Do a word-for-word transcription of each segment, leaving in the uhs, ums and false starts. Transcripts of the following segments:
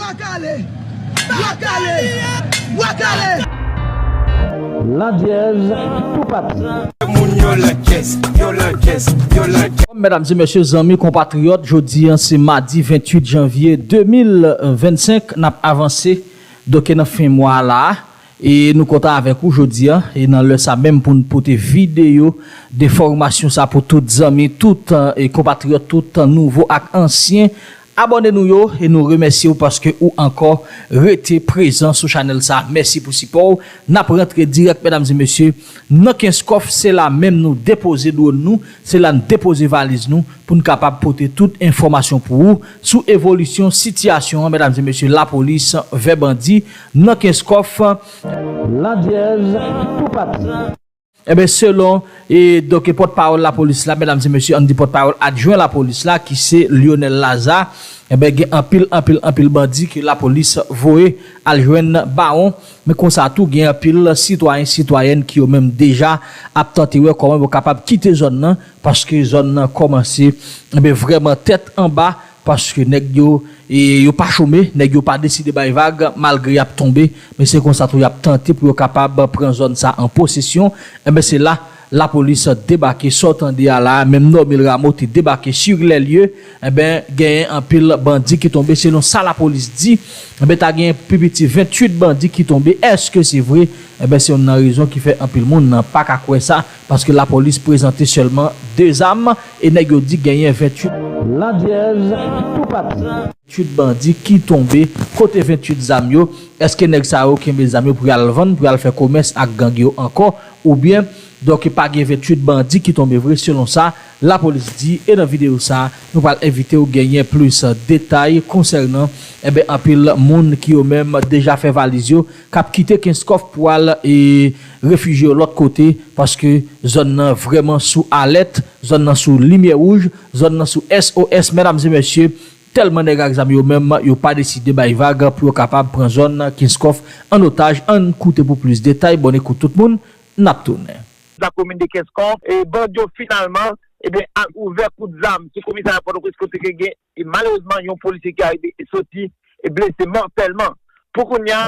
Wakale! Wakale! Wakale! Landyèz tou pati. Moun yo lakès, yo lakès, yo lakès. Medam e mesye, zanmi, konpatriyòt, jodi a se madi venntuit janvye de mil vennsenk, n ap avanse doke nan fen mwa la a. E nou kontan avèk ou jodi a, e nan lè sa menm pou n pote videyo de fòmasyon sa pou tout zanmi, tout e konpatriyòt, tout nouvo ak ansyen abòne nou yo, e nou remèsye w paske ou ankò rete prezan sou chanèl sa. Mèsi pou sipò w. N ap rantre dirèk, medam e mesye, nan Kenskòf, se la menm nou depoze dwòn nou, se la n depoze valiz nou pou n kapab pote tout enfòmasyon pou ou sou evolisyon sitiyasyon an, medam e mesye, lapolis vè bandi nan Kenskòf. Landyèz tou pati. Enben, selon e donk pòtpawòl lapolis la, medam e mesye, ann di pòtpawòl adjwen lapolis la, ki se Lionel Lazarre, enben, gen anpil, anpil, anpil bandi ke lapolis voye al jwenn bawon. Men konsa tou, gen anpil sitwayen, sitwayèn ki yo menm deja ap tante wè kòman yo kapab kite zòn nan, paske zòn nan kòmanse, enben, vrèman tèt anba, paske nèg yo, e, yo pa chome, nèg yo pa deside bay vag, malgre y ap tonbe, men se konsa tou y ap tante pou yo kapab pran zòn sa an posesyon. Enben, se la lapolis debake, sa w tande a la, menm Normil Rameau te debake sur les lieux, enben, genyen anpil bandi ki tonbe, selon sa lapolis di, enben, ta genyen pi piti venntuit bandi ki tonbe. Èske se vre? Enben, se youn nan rezon ki fè anpil moun nan pa ka kwè sa, paske lapolis prezante sèlman de zam, e nèg yo di genyen venntuit Landyèz tou pati. venntuit bandi ki tonbe. Kote venntuit zam yo? Èske nèg sa yo kenbe zam yo pou y al vann, pou y al fè komès ak gang yo ankò? Oubyen, donk, pa gen venntuit bandi ki tonbe vre, selon sa lapolis di. E nan videyo sa, nou pral envite w genyen plis detay konsènan, enben, anpil moun ki yo menm deja fè valiz yo, k ap kite Kenskòf pou al e refijye yo lòt kote, paske zòn nan vrèman sou alèt, zòn nan sou limyè wouj, zòn nan sou S O S, medam e mesye, tèlman nèg ak zam yo menm, yo pa deside bay vag pou yo kapab pran zòn Kenskòf an otaj. Ann koute pou plis detay. Bòn ekout tout moun, n ap tounen. Nan komin de Kenskòf, e bandi yo finalman, ebyen, al ouvè kout zam sou komisarya Pòtoprens kote ke gen, e malerezman, yon polisye ki arive e soti e blese mòtèlman. Pou kounye a,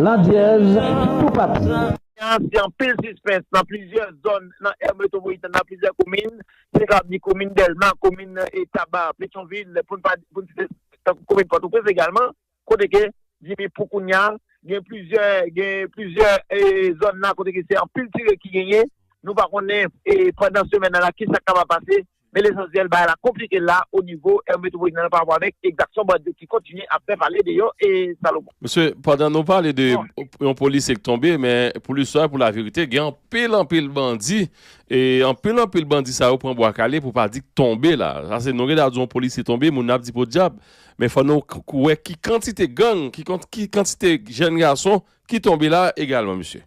Landyèz tou pati. Kounye a, se anpil sispens nan plizyè zòn nan è metwopolitèn, nan plizyè komin. Se ka di komin Dèlma, komin, e, Taba, Petyonvil, pou n pa, pou n site tankou komin Pòtoprens egalman, kote ke, Jimmy, pou kounye a, gen plizyè, gen plizyè, e, zòn nan kote ke se anpil tire ki genyen. Nou pa konnen, e, pandan semèn nan la, kisa k kapab pase. Men lesansyèl, bagay la konplike la, o nivo è metwopolitèn nan, pa rapò avèk egzaksyon bandi yo ki kontinye ap fè pale de yo, e Salomon. Mesye, pandan nou pale de yon polisye k tonbe, men pou listwa, pou laverite, gen anpil, anpil bandi, e anpil, anpil bandi sa yo pran bwa kale pou pa di k tonbe la. Sa se nou rele a di yon polisye tonbe, moun ap di podyab. Men fò nou k-, wè ki kantite gang, ki kont-, ki kantite jèn gason ki tonbe la egalman, mesye.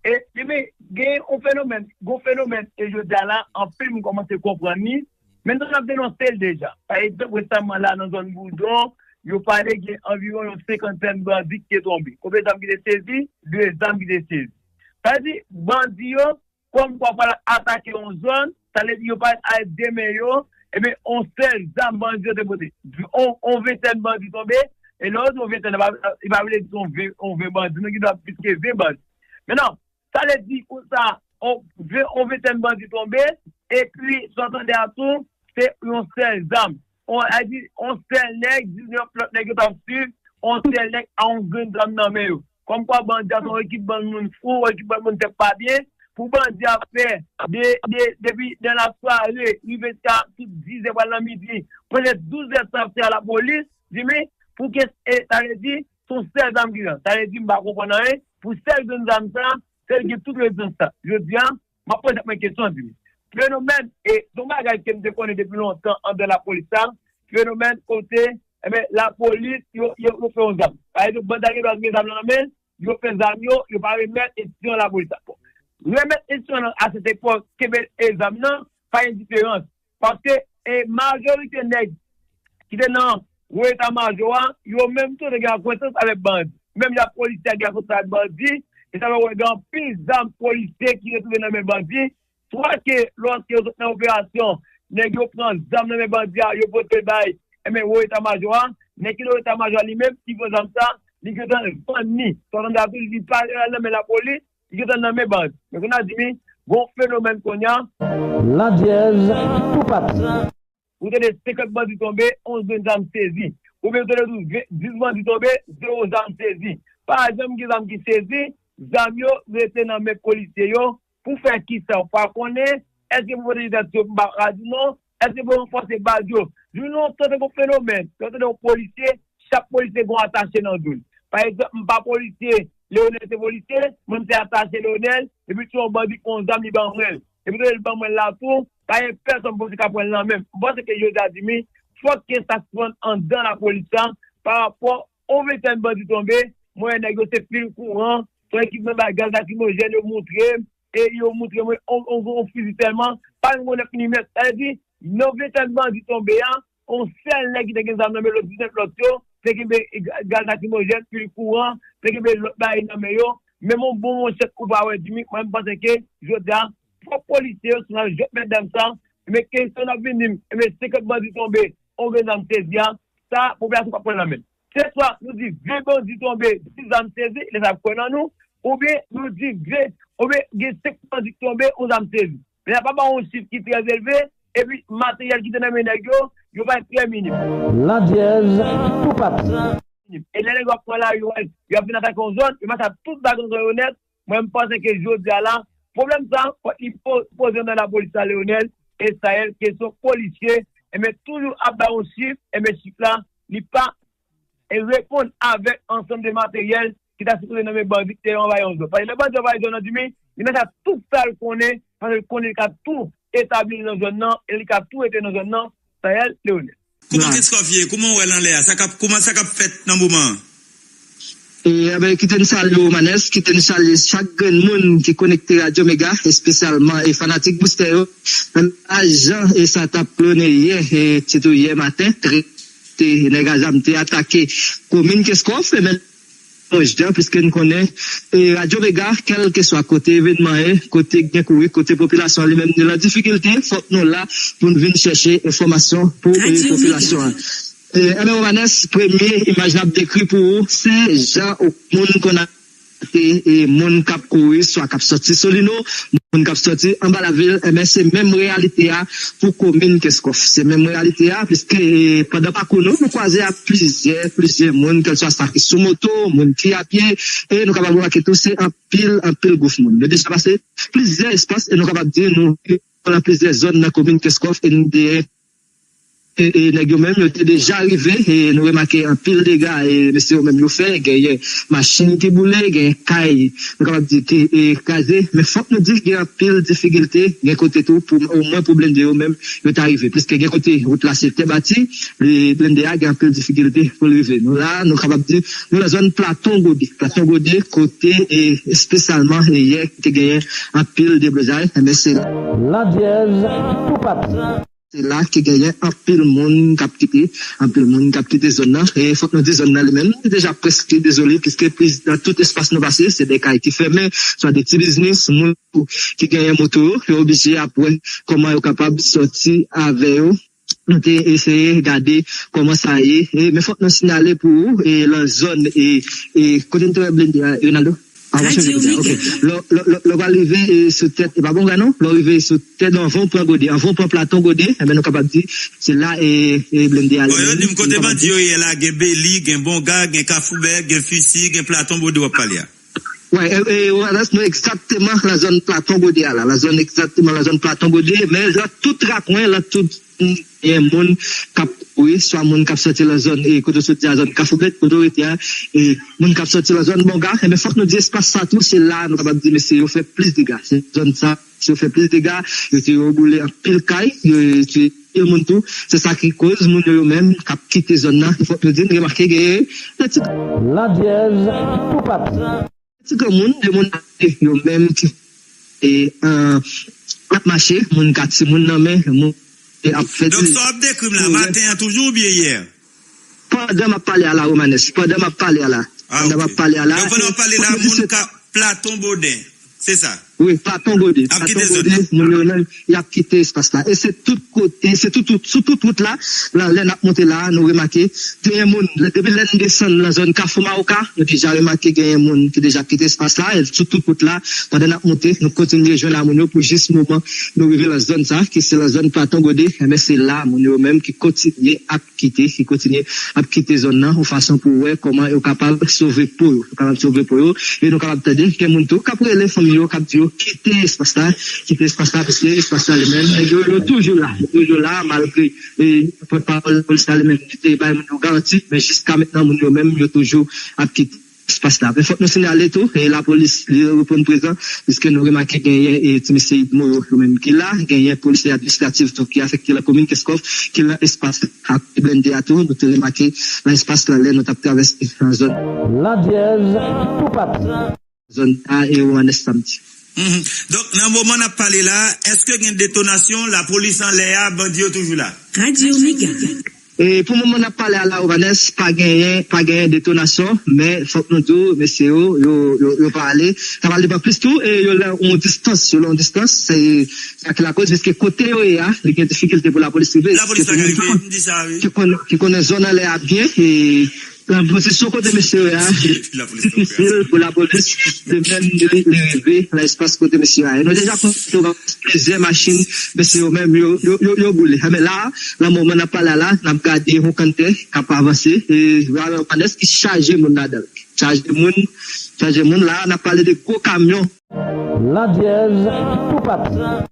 E, ebyen, gen yon fenomèn, gon fenomèn, e jodi a la, anpil moun kòmanse konprann li, men nou ap denonse l deja. Pa egzanp, resaman la, nan zòn Boudon, yo pale gen anviwon yon senkantèn bandi ki te tonbe. Konbyen zam ki te sezi? De zam ki te sezi. Sa vle di, bandi yo, kòm kwa pral atake yon zòn, sa vle di yo pa al de men yo, ebyen, yon sèl zam bandi yo te pote. On, on ventèn bandi tonbe, e lè yo di yon ventèn, e pa, e pa vle di se yon ven, yon ven bandi, non, ki dwe plis ke ven bandi. Men non, sa vle di konsa, on, ven, on ventèn bandi tonbe, epi, sa w tande a tou, se yon sèl zam. On, a di, on sèl nèg, diznèf lòt nèg yo t ap swiv, on sèl nèg a yon grenn zam nan men yo. Kòmkwa bandi a se yon ekip bann moun fou, yon ekip bann moun tèt pa byen, pou bandi a fè de, de, depi nan lasware, rive jiska tout dizè pral nan midi, pwente douzè sa ap fè a lapolis, Jimmy, pou ke, e, sa vle di, se yon sèl zam ki la. Sa vle di, m pa konprann anyen, pou sèl grenn zam sa, sèl gen tout rezistans sa. Jodi a, m ap poze tèt mwen kesyon, di m, fenomèn, e se yon bagay ke m te konnen depi lontan anndan lapolis la, fenomèn kote, enben, lapolis, yo, yo, yo fè yon zam. Pa egzanp, bandi a gen dwa gen zam nan men l, yo fè zam yo, yo pa remèt enstitisyon lapolis la. Bon, remèt enstitisyon nan a sèt epòk, kenbe e zam nan, pa gen diferans. Paske, e, majorite nèg ki te nan wo eta majò a, yo menm tou te gen akwentans avèk bandi. Menm jan polisye a gen akwentans avèk bandi, e sa fè w wè gen anpil zam polisye ki retwouve nan men bandi, swa ke lòske yo sot nan operasyon, nèg yo pran zam nan men bandi a, yo pote l bay, enben, wo eta majò a, Nèg ki nan eta majò li menm, ki pran zam sa, li gentan vann li. Sa w tande a tou, li pa nan men lapolis, li gentan nan men bandi. Men kounye a Jimmy, gon fenomèn kounye a. Landyèz, tou pati. Ou tande senkant bandi tonbe, onz grenn zam sezi. Oubyen ou tande tou ven, dis bandi tonbe, zewo zam sezi. Pa janm gen zam ki sezi, zam yo rete nan men polisye yo. Pou fè kisa? Ou pa konnen? Èske pou pwoteje tèt yo, m pa ka di non? Èske pou ranfòse baz yo? Jodi a, ou tande gon fenomèn, ou tande yon polisye, chak polisye gon atache nan do l. Pa egzanp, m pa polisye, Leonel se polisye, mwen m se atache Leonel, epi si yon bandi pran yon zam, li ban mwen l. Epi lè l ban mwen l la tou, pa gen pèsonn polisye k ap pran l nan men m. M panse ke jodi a Jimmy, fòk gen sa sispann anndan lapolis la, pa rapò yon ventèn bandi tonbe, mwen wè nèg yo se pil kouran, se yon ekip nan bay gaz lakrimojèn yo moutre m, e yo moutre mwen yon, yon, yon fizi sèlman, pa menm yon nèf milimèt. Sa vle di, nan ventèn bandi tonbe a, yon sèl nèg ki te gen zam nan men l, diznèf lòt yo, te kenbe gaz lakrimojèn, pil kouran, te kenbe lòt bagay nan men yo. Men yon bon manchèt ou pa wè Jimmy, mwen m panse ke jodi a, fòk polisye yo, si n al jwenn medam sa, men kesyon n ap vin di m, men senkant bandi tonbe, yon grenn zam sezi a, sa, popilasyon p ap pran nan men l. Se swa nou di ven bandi tonbe, dis zam sezi, lè sa ap kwè nan nou, oubyen nou di ven, oubyen gen senk bandi ki tonbe, yon zam sezi. Men n ap ba yon chif ki trè elve, epi materyèl ki te nan men nèg yo, yo bay trè minim. Landyèz, tou pati. E lè nèg yo ap pran lari, yo, yo ap vin atake yon zòn, yo mache ak tout zam nan zòn yo nèt, mwen, m panse ke jodi a la, pwoblèm sa, fòk li po-, poze nan lapolis la, Leonel, e Sayèl, kesyon polisye, enben, toujou ap bay yon chif, enben, chif la, li pa, e reponn avèk ansanm de materyèl ki ta sipoze nan men bandi ki te anvayi yon zòn. Paske lè bandi anvayi zòn nan, Jimmy, li mete tout sa l konnen, paske l konnen li ka tou etabli nan zòn nan, e li ka tou rete nan zòn nan, Sayèl, Leonel. Kouman Kenskòf ye? Kouman w wè l anlè a? Sa k ap, kouman sa k ap fèt nan moman an? E, enben, kite n salye Romanes, kite n salye chak grenn moun ki konekte Radyo Mega, espesyalman e fanatik Boustè yo. Menm jan e sa t ap plonnen yè, e sitou yè maten, trè, te, nèg a zam te atake komin Kenskòf, e menm Jan, piske n konnen, e, Radyo Vega, kèlkeswa kote evènman ye, kote gen kouri, kote popilasyon an li menm li nan difikilte, fòk nou la pou n vin chèche enfòmasyon pou, e, popilasyon an. E, enben, Romanes, premye imaj n ap dekri pou ou, se jan moun konn ap, e, e, moun k ap kouri, swa k ap sòti Solino, moun k ap sòti anba lavil, enben, se menm reyalite a pou komin Kenskòf. Se menm reyalite a, piske, e, pandan pakou nou, nou kwaze ak plizyè, plizyè moun, kèlswa sa ki sou moto, moun ki a pye, e nou kapab remake tou, se anpil, anpil gwoup moun. Nou deja pase plizyè espas, e nou kapab di, nou, nan plizyè zòn nan komin Kenskòf, e nou te e, e nèg yo menm, yo te deja rive, e nou remake anpil dega, e mesye yo menm yo fè, genyen machin ki boule, genyen kay, nou kapab di ki, e, kraze, men fòk nou di gen anpil difikilte, gen kote tou, pou, omwen pou blende yo menm, yo ta rive. Piske gen kote, wout la se tè bati, e blende a gen anpil difikilte pou l rive. Nou la, nou kapab di, nou nan zòn Platon Gode. Platon Gode, kote, e, espesyalman, e yè, ki te genyen anpil deblozay, men se la. Landyèz, tou pati. Se la ki genyen anpil moun k ap kite, anpil moun k ap kite zòn nan. E fòk nou di zòn nan li menm, li deja prèske dezole, piske plis nan tout espas nou pase, se de kay ki fèmen, swa de ti biznis, moun ki genyen moto yo, yo oblije ap wè kòman yo kapab sòti avè yo. Nou te eseye gade kòman sa ye. E, men fòk nou siyale pou ou, e, lan zòn, e, e, kote n te wè blende a, Rinaldo? Ah, w ap chanje blende a. Ok. Lè, lè, lè, lè w pral rive, e, sou tèt, e pa Bonga non, lè w rive sou tèt, anvan w pran Gode, anvan w pran Platon Gode, enben, nou kapab di, se la, e, e, blende a. Bon, yo di m kote bandi yo ye la, gen Beli, gen Bonga, gen Kafoubèk, gen Fisi, gen Platon Gode w ap pale a. Wè, e, e, w ap nou egzakteman lan zòn Platon Gode a la, lan zòn egzakteman lan zòn Platon Gode, men lan tout rakwen, lan tout gen moun k ap kouri, swa moun k ap sòti lan zòn, e, kote w sot di a, zòn Kafoubèk, kote w rete a, e, moun k ap sòti lan zòn Bonga, enben, fòk nou di espas sa tou, se la nou kapab di, mesye, yo fè plis dega. Se zòn sa, yo fè plis dega, yo tiye, yo boule anpil kay, yo, yo tiye anpil moun tou. Se sa ki koz moun yo, yo menm, k ap kite zòn nan, fòk nou di, n remake genyen de ti Landyèz, tou pati. Ti granmoun, de moun aje yo menm ki, e, an, ap mache, moun ka timoun nan men, moun, e, ap fè. Donk, sa w ap dekri m la, maten an toujou oubyen yè? Pandan m ap pale a la, Romanes, pandan m ap pale a la. Ah, pandan m ap pale a la. Donk, pandan w ap pale la, moun ka Platon Boden, se sa? Wi, Platon Gode. Ap kite Platon zòn Gode, nan moun yo menm, y ap kite espas la. E se tout kote, se tout, tout, sou tout wout la, la, lè n ap monte la, nou remake, genyen moun, lè, depi lè n desann nan zòn Kafou Mawoka, nou deja remake genyen moun ki deja kite espas la, e sou tout wout la, pandan n ap monte, nou kontinye jwenn a moun yo pou jis moman nou rive nan zòn sa, ki se nan zòn Platon Gode, enben se la, moun yo menm ki kontinye ap kite, ki kontinye ap kite zòn nan, yon fason pou wè kòman yo kapab sove po yo. Yo kapab sove po yo. E nou kapab tande, gen moun tou k ap rele fanmi yo, k ap di yo kite espas la, kite espas la, paske espas la li menm, nèg yo, yo toujou la, yo toujou la, malgre, e, pòtpawòl polis la li menm, li te bay moun yo garanti, men jiska mentnan, moun yo menm, yo toujou ap kite espas la. Men fòk nou sinyale tou, e lapolis li reponn prezan, piske nou remake genyen, e, ti mesye idmo yo, yo menm ki la, genyen polisye administratif tou ki afekte nan komin Kenskòf, ki nan espas la. Ak blende a tou, nou te remake nan espas la lè nou t ap travèse nan zòn Landyèz, toupatou. Zòn A e Wanès samdi. Mhm. Donk, nan moman n ap pale la, èske gen detonasyon, lapolis anlè a, bandi yo toujou la? Radio Mega. E pou moman n ap pale a la, Ovanès, pa genyen, pa genyen detonasyon, men fòk nou di w, mesye yo, yo, yo, yo pa ale. Sa pral depann plis tou, e yo la yon distans, yo la yon distans, se sa ki lakoz, piske kote yo ye a, li gen difikilte pou lapolis rive. Lapolis pa ka rive, m di sa, wi. Ki konnen, ki konnen zòn anlè a byen, e nan pozisyon kote mesye yo ye a, difisil pou lapolis de menm li, li rive nan espas kote mesye yo ye. Nou deja konn plizyè machin, mesye yo menm, yo, yo, yo, yo boule. Men la, nan moman n ap pale a la, n ap gade yon kanntè k ap avanse, e Ovanès ki chaje moun ladan l. Chaje moun, chaje moun la, n ap pale de gwo kamyon. Landyèz, toupatou.